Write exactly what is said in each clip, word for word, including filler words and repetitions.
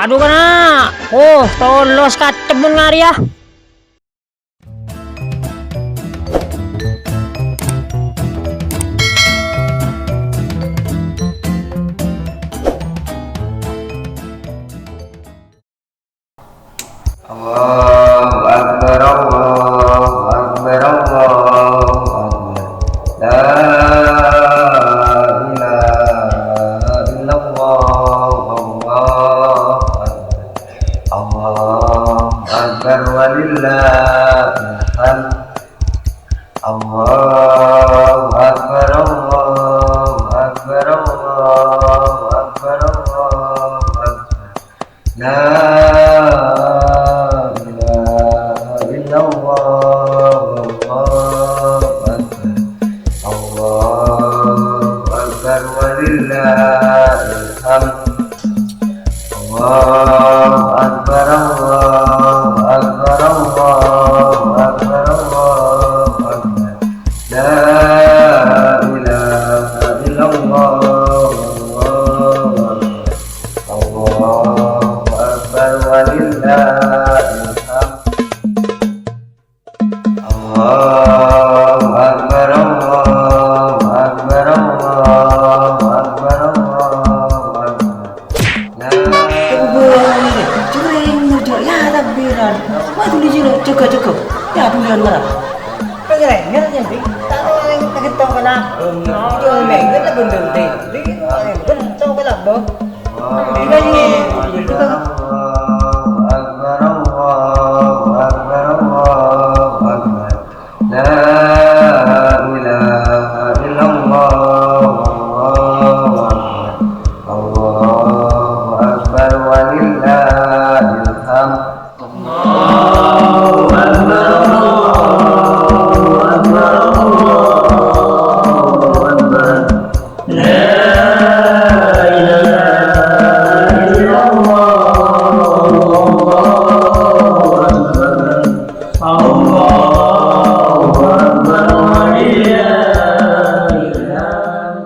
Adu, kana'! Oh, tolos katemmun ngarèya. Allahu Akbar, Allahu Akbar, Allahu Akbar. La ilaha illallah, Allahu Akbar. Allahu Akbar walillahil hamd. Allahu Akbar, Allahu Akbar, Allahu Akbar, Allahu Akbar. La ilaha illallah, Allahu Akbar. Allahu Akbar walillahil hamd. Allahu Akbar, Allahu Akbar, Allahu Akbar, Allahu Akbar. La ilaha illallah, Allahu Akbar. Allahu Akbar walillahil hamd. Allahu Akbar, Allahu Akbar, Allahu Akbar, Allahu Akbar. La Coba ini, coba ini, coba. Ya, takbiran. Wah, dulu sini, jaga, jaga. Ya, duluan, Mara. Pengen, ngerti, ngerti. Tak tahu yang kaget tahu kena. Coba ini, ngerti, bener, ngerti. Ngerti, bener, tahu kena, Bang. Allahu Akbar, Allahu Akbar, Allahu Akbar. La ilaha illallah, Allahu Akbar. Allahu Akbar walillahil hamd. Allahu Akbar, Allahu Akbar, Allahu Akbar. La ilaha illallah, Allahu Akbar. Allahu Akbar, walillahil hamd.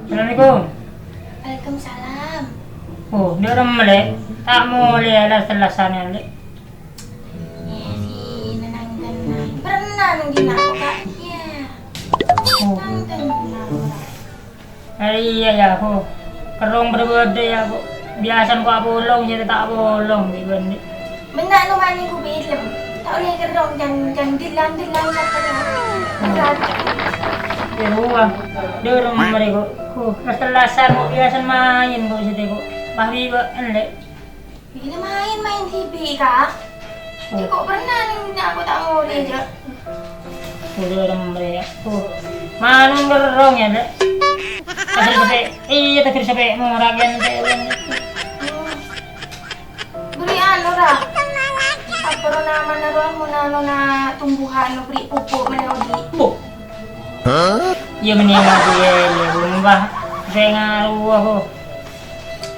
Assalamualaikum. Waalaikumsalam. Oh, dâ' remma, Lè'? Ta' molè la tellasan, Lè'? Iyâ, sè nenang-tenang. Pernah neng dinna', Kak? Iyâ. Oh. Neng dinna'. Eh, iyâ, yâ, ko. Kerrong bâdâ-bâdâ, yâ, ko. Biyasana ko apolong, jârèya ta' apolong, bi' bânnè. Bânnya' lo mani ku film. Ta' ollè kerrong, jân, jân dilang-dilang, yâ, kerrong. Yâ, rowa. Dâ' remma rè, ko. Ko, pas tellasan, ko, biyasana maèn, ko, sèdhâ, ko. Pas bi' bâ'na, Lè'. Ini maèn-maèn dhibi', Kak. Oh. Cè' ko' pernah neng dinna' ko ta' molè, jâ. Udah remma rè, yâ. Oh. Mano kerrong, yâ, Lè'? Tagher sapè, iyâ, tagher sapè mora, yâ, nanti, yâ. Oh. Bâri' anu, ra. Apa ro namana ro, mon anona tumbuhan, bâri' pupuk, mènè odi'. Pupuk? Hah? Iyâ, mènè odi', yâ, yâ, mbah. Sè ngaruh, oh.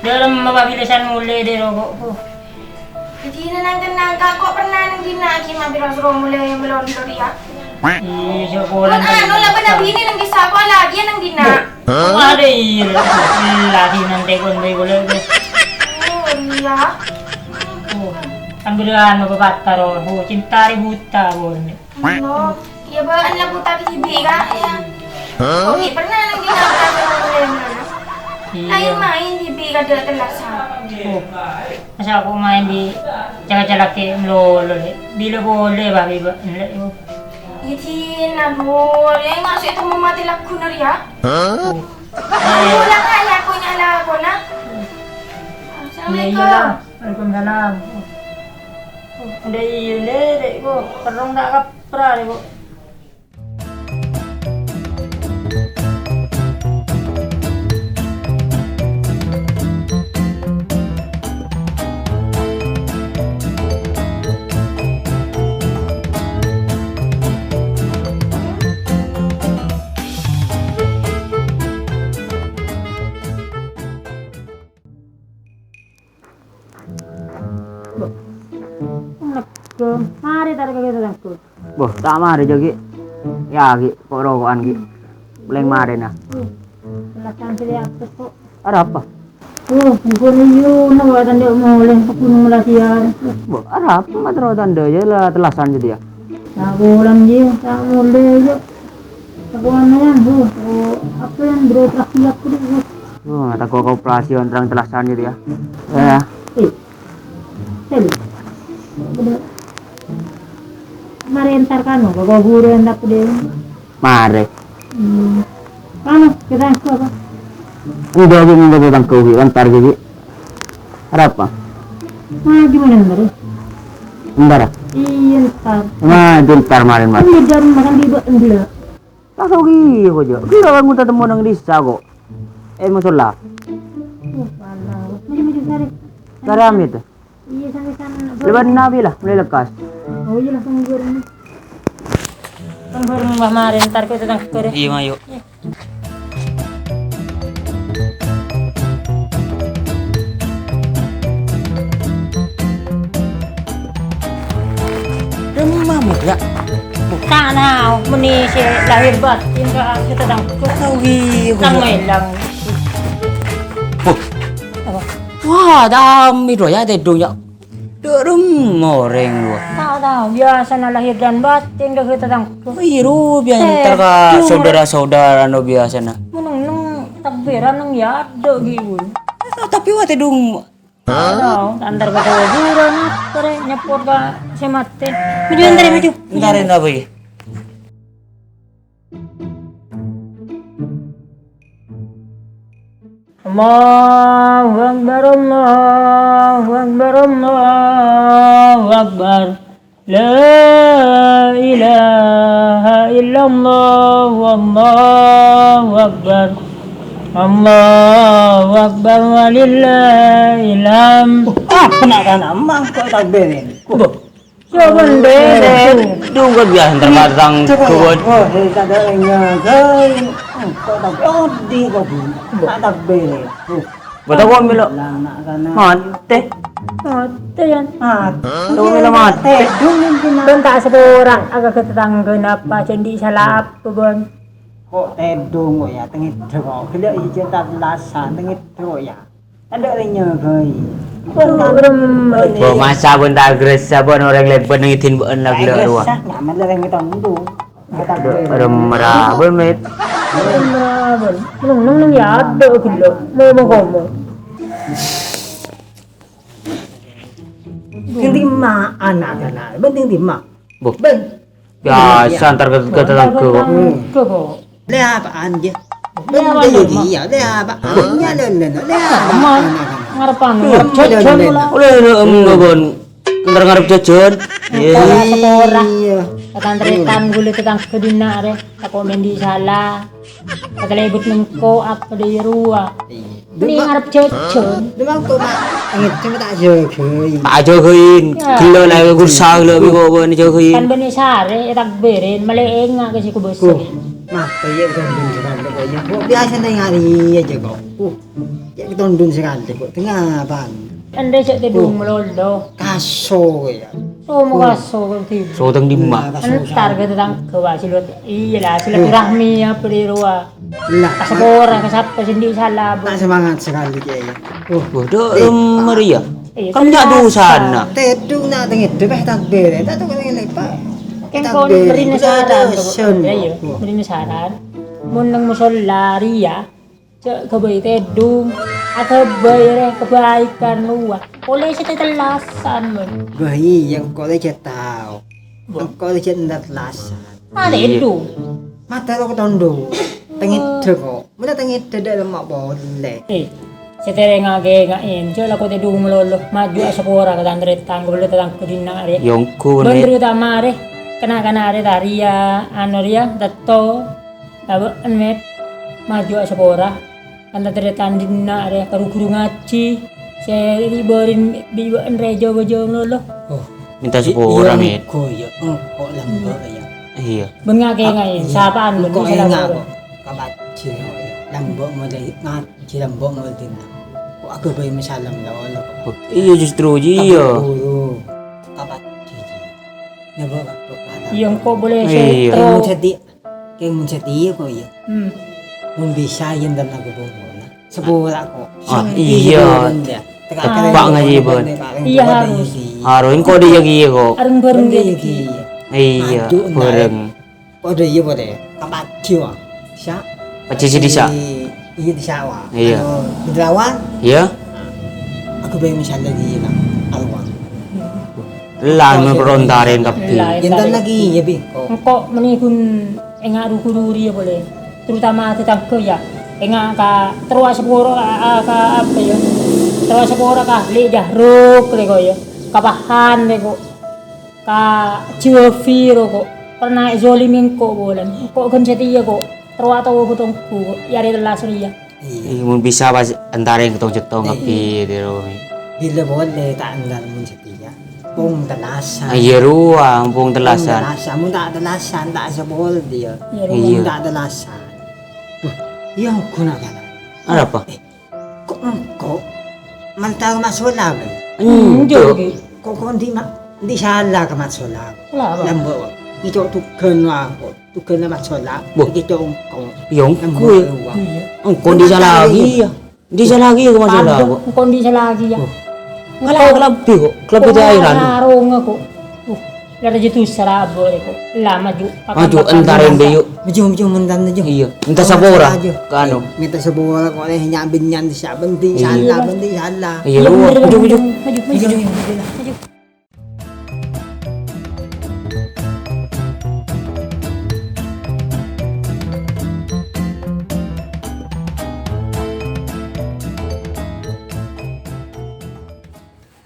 Dâ' remma bâ' biyasana molè dâ' roko', huh. Dhâddhi neng-kenneng, Kak, ko' pernah neng dinna' ghi' mampir soro molè malolo rèya? Iyâ, jhâ' polana. Mon anu, la bâdâ binè neng dissa', ko' la ghi' neng dinna'. Hah? Adâ, iyâ, la ghi' neng tekon bhâi polè, huh. Oh, iyâ. Huh, ambilan apa patah, roh, huh, cinta rè buta, polè. Allah, iyâ bâ'na la buta dhibi', Kak, yâ. Hah? Ko' ghi' pernah neng dinna' ta' molè. Iyâ. Maèn-maèn dhibi' kadâ' tellasan. Oh, masa ko' maèn bi' cala-cala kè malolo, Lè'. Bilâ polè bâ' bi' bâ'na, Lè', oh. Iyâ, Din, aduh, Lè', maksud itu mau mati lagu nari, yâ? Hah? Oh. Aduh, la kaya aku nyala aku, nah. Iyâ, iyâ, Assalamualaikum. Waalaikumsalam. Oh, oh, iyâ, Lè', Lè', ko'. Kerrong ta' kapra, Lè', ko'. Nèko, marè tarè ka kita, Tangku. Boh, ta' marè, Jo, Gi'. Iyâ, Gi', ko'-roko'an, Gi'. Lèng marèna. Tellasan sè apa, kok? Arapa? Oh, bukan iyo, na, wa tandhâ molè, ka Gunung Melatian. Boh, arapa ma' terro tandhâ, yâ la tellasan jâdiyâ. Ta' bulan, Gi', ta' molè, yâ. Aku anu, Bu, oh, apa yang beroperasi aku dulu? Oh, tako' ka operasi, terang tellasan jâdiyâ. Yâ. Eh. Sel. Marè entar kano, ka kuburan ta' deh. Marè. Hmm. Kano, kita apa? Enggak, Bu, enggak, Bu, Tangku, Bu. Entar, Bu. Arapa? Nah, gimana, entar? Entar, ah? Iya, entar. Nah, itu entar, marè, Mas. Ini jam makan di bawah, enggak. Ta' tao ghi' ko', Jo. Kira kan nguta temmo nang dhisa, ko'. Eh, musholla. Oh, alah. Maju, maju, sare. Sare amit. Iya, sampai sana. Lewat nabi lah, mulai lekas. Oh, iya, langsung keluar ini. Kan baru mbah marè, entar kita tangkep, ya. Iya, mayu. Demam, ya? Ta' tao, mènè sè lahir batin ka kita tangkep. Tao ghi', Kang Melang. Oh. Apa? Wah, dâmi, Do, ya, tèdung, ya. Dâ' remma orèng rowa. Ta' tao, biasana lahir dan batin ka kita tangkep. Iyâ, ro, biasa entar ka saudara-saudara, no, biasana. Meneng-neng takbiran neng ya ada gitu. Tapi wa tèdung. Tao, antar ka kuburan, apa rè, nyepot ka sè matè. Maju, antar, maju. Entar, entar, apa iki? Allahu Akbar, Allahu Akbar, Allahu Akbar. La ilaha illallah, wallahu akbar. Allahu akbar, walillahil hamd. Ah, kena-kena, mangko takbirin. Duh. Coba ndek. Dungkot biasa terpasang. Coba, kebun. Oh, eh, tak ada yang ngagai. Engko' tak odi kok, Bu. Tak takbirin. Bata kok melo. Lah, nak kana. Mate. Mate, yan. Mate. Tau melo mate. Tèdung, yan, kena. Bân ta' saporang, aga ka tatangghâna apa, cè' andi' sala apa, bân? Kok tèdung kok, ya, tengedde kok. Gellâ' ijâ ta' belasan, tengedde kok, ya. Tadâ' rèng nyagâi. Bân ta' rem. Bo, masa bân ta' gressa, bân orèng lèbât nang idin bân la gellâ' rowa. Gressa, nyaman la rèng tèdung. Remrabân, Met. Remrabân. Neng, neng, neng, ya, adâ' ghellâ'. Momo-komo. Sing dimma ana'-ana'? Bân sing dimma? Bu. Bân. Biasa antar ke, ke tetangga, kok. Hmm. Lè apaan, Jè? Lè apaan, Jè? Iya, lè apaan? Iya, lè, lè, lè, lè apaan? Ngarep anu, ngarep jajan. Lè, lè, em, ngebon. Ntar ngarep jajan. Iya. Ora sepora. Iya. Tetan-teretan ghulâ tetangga dinna' rè. Tako' mèndi sala. Katelebut nengko' apa dâ' iyâ rowa. Iya. Mènding ngarep jajan. Demang kok, Mak? Ngedem tak jagâi. Tak jagâi. Ya. Ghellâ' la kursa ghellâ' bi' kok bân jagâi. Kan bânnè sarè, ètakbirin, malè enga' ka sè kobâsa. Mate ya, udah bun jalan kok ya. Kok biasa neng hari aja kok. Uh. Ya, ketondun sekali kok. Tengah apa? Ande cek tedung melolo. Kaso ya. Somo kaso kan tiba. Sodang di ma? Entar ke tetangga, wah, silat. Iya lah, silaturahmi apa di roa. Lah, ka sepora, ka sapa sè andi' sala, Bu. Tak semangat sekali, Kiai. Wah, waduh, meriah. Iya, kan ndak dosana. Tedung nak tengedde, eh, takbir. Tak tukang ngene, Pak. Kan kon beri saran, Bu. Ya, iya, beri saran. Mun nang musholla riya, cek ghâbây tedung, aghâbây rè kebaikan luwâ. Polè sè tetellasan, Bun. Bah, iya, engko' lè cè' tao. Engko' lè cè' entar tellasan. Mate tedung. Mate lo ketondung. Tengedde kok. Mula tengedde dâ' lemma' polè. Eh, sè terengngaghi nga'en, jhâ' lako tedung malolo. Maju asapora ka tan-tarètan, ka bâlâ tatangghâ dinna' rè. Ya, engko', Bun, terutama rè, kana'-kana' rè tariya, anu rèya, tetto. Tabâ'en, Met. Maju asapora. Kan tarètan dinna' rè, ka ru-ghuru ngajhi. Sè ribârin bi' bâ'en rè jhâ-bâjhâ malolo. Oh, minta sapora, Met. Engko' ya, engko' lambâ' ya. Iya. Bengngaghi nga'en, sapaan, Bun, engko' enga' kok. Ka bâjhi, lambâ' malè ngajhi, lambâ' malè dinna'. Kok Aghâbây masalah la, la. Iyâ, justru, iyâ. Kaburu. Kapat cici. Napa waktu kata? Iyâ, engko' bolè Iyâ. Setro. Kayak mun seti-, kayak mun setia kok, ya. Hmm. Mun bisa, yen dan aku tunggu, nah. Sepura kok. Ah, iyâ. Iyâ, iyâ. Teka-teka Tepak ngaji, Bon. Iyâ, harus. Harus, engko' dia kiye kok. Areng bareng Dia dia. Kiye. Iyâ, Maju, bareng. Padha iya, padha. Ka Pajo, ah. Disa'. Pajo si disa'. Di, iya, disa', wah. Iya. Anu, di Delawan. Iya. Aku pengen misalnya di, nah, Alwan. Lah, anu, perontaren kabeh. Lah, enten lagi, ya, Bi. Kok. Engko' meni gun enga' ru-guru riya pole. Terutama tetangga, ya. Enga' ka terowak seporo, ka, ka, ka apa, ya? Terowak seporo ka Lek Jahruk, lek, kok, ya. Ka Pahan, lek, kok. Ka Jiwafi ro, kok. Pernah zolimi engko', Bolan. Engko' ghân setia, kok. Terowak towa botongku, kok. Yare telas riya. Iya. Ih, mun bisa pas entare ketong-cetong Iya. Kabeh, tiro. Bila boleh tak enggak mun setia. Pung telasan. Ah, iya, rowa, pung telasan. Pung telasan. Mun tak telasan, tak sepol dia. Iya, rowa. Iya. Mun tak telasan. Wah, iya, aku nak kalah. Arapa? Eh, Kok engko' mantang masola, Bang? Enjâ'. Kok, kok ndi ma-, ndi sala ka masola? Lah, apa? Lambâ', Bang. Ngèco' tughân, Bang. Tughân masola. Boh. Ngèco' engko'. Iya, engko', ya. Lambâ', Bang. Iya. Engko' ndi sala lagi, ya? Ndi sala lagi, ya, ka masola, Bang? Engko' ndi sala lagi, ya? Boh. Kala-, kalabi, kok. Kalabi di airan. Sarong, kok. Uh. Lah, rajâ dusa rabo rè, kok. Lah, maju. Maju, entara embe, yuk. Maju, maju, mentan maju. Iya, minta sapora. Maju. Ka anu. Minta sapora, kok, eh, nyabin nyan, siap benti, Iya. Salah, benti, salah. Iya, lu. Maju, maju. Maju, maju, maju, maju.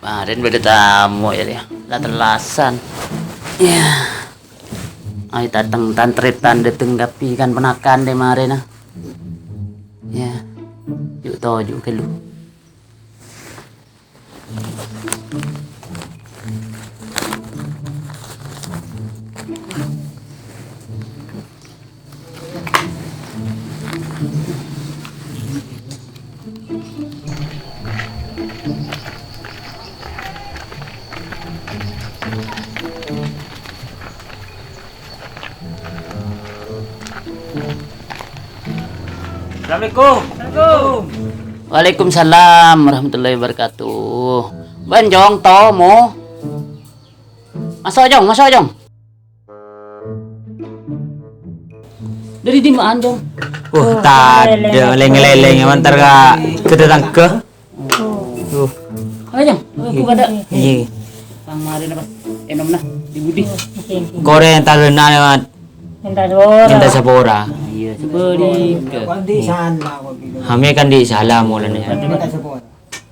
Marèn bâdâ tamu, ya, ya. La tellasan. Ya. Ayo, dateng, tan-, tarètan dâteng, tapi kan ponakan dâ' marèna. Ya. Ju' toju' ghâllu. Assalamualaikum. Waalaikumsalam warahmatullahi wabarakatuh. Bân, Jong, tomo. Maso', Jong, maso', Jong. Dâri dima'an, Jong? Wah, tadâ' lèng-lèlèng, èmantar ka, ka tetangga. Duh. Ayo, Jong, aku kada. Iya. Pang mari napa? Enom nah, di budi. Korèng talena lewat. Minta sapora. Minta sapora. Iya, seperti itu. Hame kan di salam mulanya. Minta sapora.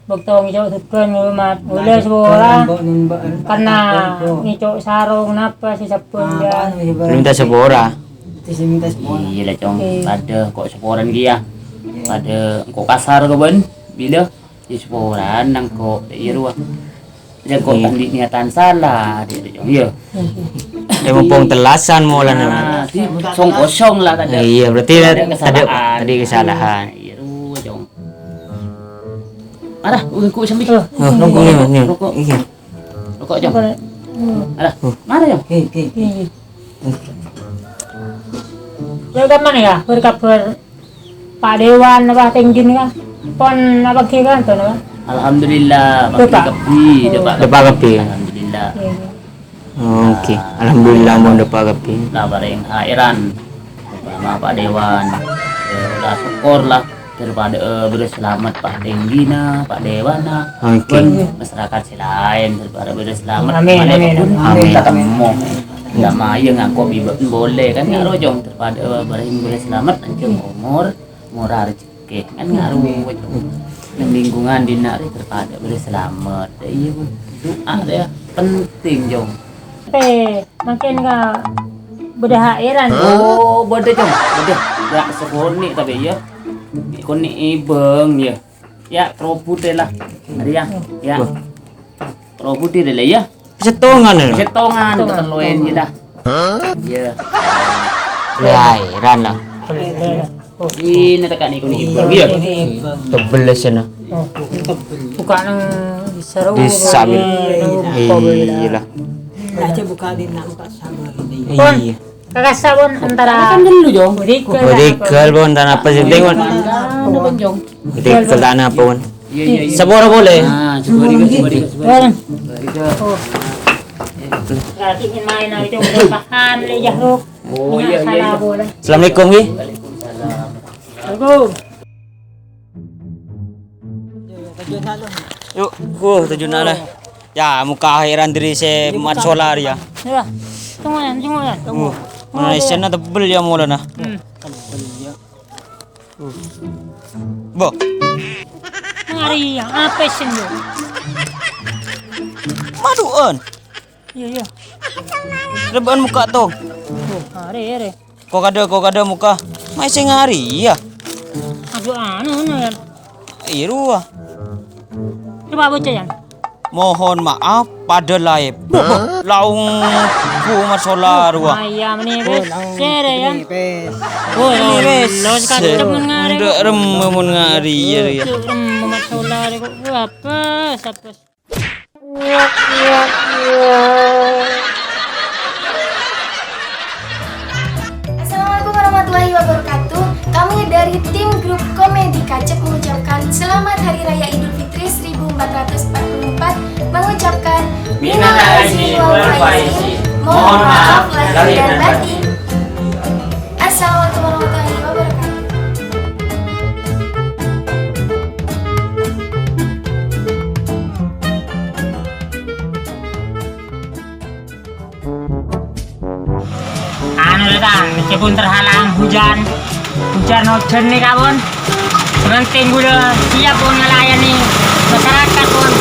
Bâkto ngèco' dukan, hormat. Oleh sapora. Karena ngèco' sarong napa sè sabbhân, ya. Minta sapora. Iya lah, Cong. Oke. Padâ kok saporan kèya. Padâ engko' kasar ka bân. Bilâ? Di saporan nangko'. Iya, rowa. Ya, kok tadi niatan salah, dia, dia, Cong. Iya. Ya, mumpung tellasan mulanya. Nah, di kosong-kosong lah kadang. Iya, berarti ada tadi kesalahan. Tadi kesalahan. Iya, rowa, Cong. Arah, engko' sambil. Oh, nunggu, iya, iya. Rokok. Iya. Rokok, Cong. Rokok. Arah, mana, Cong? Oke, oke. Iya. Ya, kapan ya? Berkabar Pak Dewan apa tinggi nih, Kak? Pon apa ghi kan, tuh, apa? Alhamdulillah, Pak Depak. Depak kabhi, Depak kabhi. Alhamdulillah. Iya, iya. Oke, alhamdulillah, mon Depak kabhi. Lah, bareng hairan. Sama Pak Dewan. Ya, lah, syukur lah. Daripada, eh, beri selamat Pak Tenggina, Pak Dewana. Oke. Pun masyarakat sè laèn daripada beri selamat. Amin, amin, amin. Amin. Kita temu. Ndak mayeng aku bibet boleh kan, nggak rojong. Daripada, eh, beri, beri selamat, panjang umur, murah rezeki. Kan ngaruh. Nang lingkungan dinna' rè terpadu bâdâ selamat. Iyâ, Bu. Doa rè penting, Jong. Pè, mangkèn ka bâdâ hairan. Oh, bâdâ, Jong. Bâdâ. Ya, sakonè' tapè, iyâ. Konè' èbâng, iyâ. Ya, terobut rè lah. Arè, ya. Ya. Terobut rè lah, ya. Settongan, ya? Settongan, ketelloan, ya, dah. Hah? Iya. Ya, heran lah. Ini tekan iku nih, Bang. Iya. Tebel sih, nah. Oh, buka nang saro. Di samping. Iya lah. Aja buka di nak buka sama ini. Iya. Kakasa pon antara. Kan dulu, Jo. Bodegel. Bodegel, pon, tanah apa sih, pon? Anu, pon, Jong. Bodegel tanah apa, pon? Iya, iya, iya. Sabora boleh? Ah, coba dikit, coba dikit, coba dikit. Pon. Oh. Berarti main aja udah paham, le, ya, Ruk. Oh, iya, iya, iya. Salah boleh. Assalamualaikum, Wi. Waalaikumsalam. Assalamualaikum. Yu, uh, tujuh nala. Ya, muka akhiran dari se mat solar ya. Ya. Tunggu ya, tunggu ya. Uh, mana isenna tebel ya mulana. Hmm. Bo. Ngari ya, apa sih lu? Madu'an. Iya, iya. Rebban muka to. Oh, are, are. Ko kada, ko kada muka. Mai sing ari, iya. Aduh, anu, anu, ya. Iya, rowa. Coba baca, ya. Mohon maaf, pada live. Hah? Laung ku masalah, rowa. Ah, iya, meni, wes, share, ya. Oh, ini, wes. Lo sekarang temen ngare. Ndak rem mun ngari, ya, ya. Itu rem masalah, kok. Wah, apes, apes. Assalamualaikum warahmatullahi wabarakatuh. Kami dari tim grup komedi Kacep mengucapkan selamat Hari Raya Idul Fitri seribu empat ratus empat puluh empat, mengucapkan minal aidin wal faizin, mohon maaf lahir dan batin. Assalamualaikum warahmatullahi wabarakatuh. Anu, Tan, meskipun terhalang hujan, hujan-hujan nih, kawan. Yang penting udah siap, pon, melayani masyarakat, pon.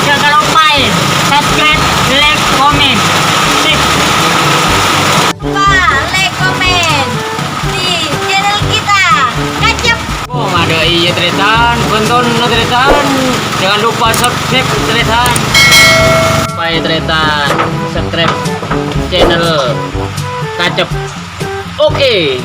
Jangan lupa, ya, subscribe, like, komen. Sip. Lupa like, komen di channel kita, Kacep. Oh, ada iya, taretan, tonton, taretan. Jangan lupa subscribe, taretan. Lupa ya, taretan, subscribe channel Kacep. Oke.